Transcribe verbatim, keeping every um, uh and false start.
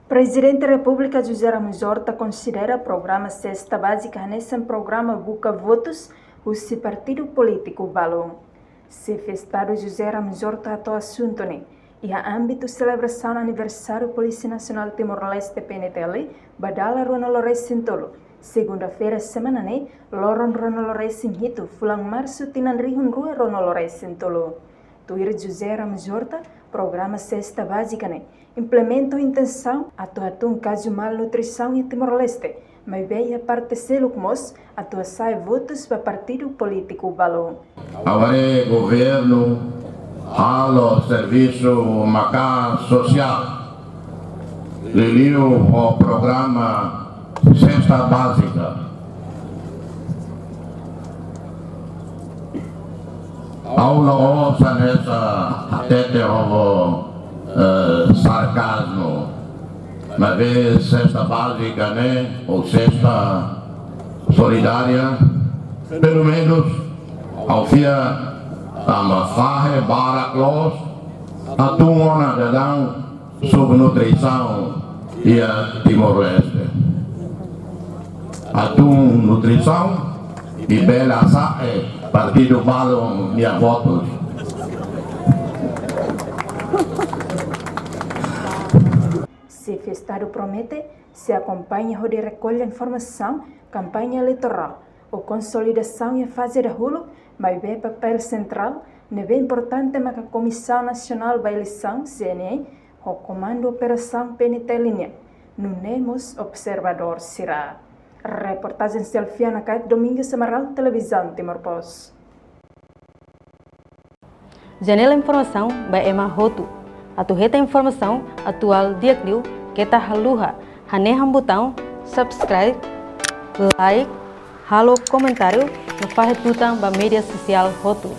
Prezidente Repúblika José Ramos Horta konsidera programa Sesta Bázika hanesan programa buka votus husi partidu polítiku balun. Xefe Estadu José Ramos Horta hato'o asuntu ne'e iha ámbitu selebrasaun aniversáriu Polísia Nasionál Timor-Leste, P N T L, ba dala ruanulu-resin-tolu, segunda-feira semana ne'e, loron ruanulu-resin-hitu fulan Marsu tinan rihun rua ruanulu-resin-tolu. Tuir José Ramos Horta, programa Sesta Bázika ne'e implementa ho intensaun atu hatún kazu malnutrisaun iha Timor-Leste, maibé iha parte seluk mós atu hasa'e votus ba partidu polítiku balun. Agora governu halo servisu maka'as sosiál, liuliu ho programa Sesta Bázika. Ha'u la'ós hanesan hatete ho, eh, sarkazmu. Maibé Sesta Bázika ne'e, ou Sesta Solidária, pelumenus, ha'u fiar tanba fahe barak loos, hatún ona daudaun subnutrisaun iha Timor-Leste. Hatún nutrisaun i bele hasa'e partidu balun nia votus. Xefe Estadu promete sei akompaña hodi rekolla informasaun kampaña eleitorál ou konsolidasaun iha faze dahuluk, maibé papél sentrál ne'ebé importante maka Komisaun Nasionál ba Eleisaun, C N E, ho Komandu Operasaun P N T L nian, nune'e mós observadór sira. Reportajen Selfiana Nakait, Domingos Amaral, Televizaun Timor Post. Janela informasaun ba ema hotu. Atu hetan informasaun atuál di'ak liu, keta haluha hanehan butaun subscribe, like, halo komentáriu no fahe tutan ba média sosiál hotu.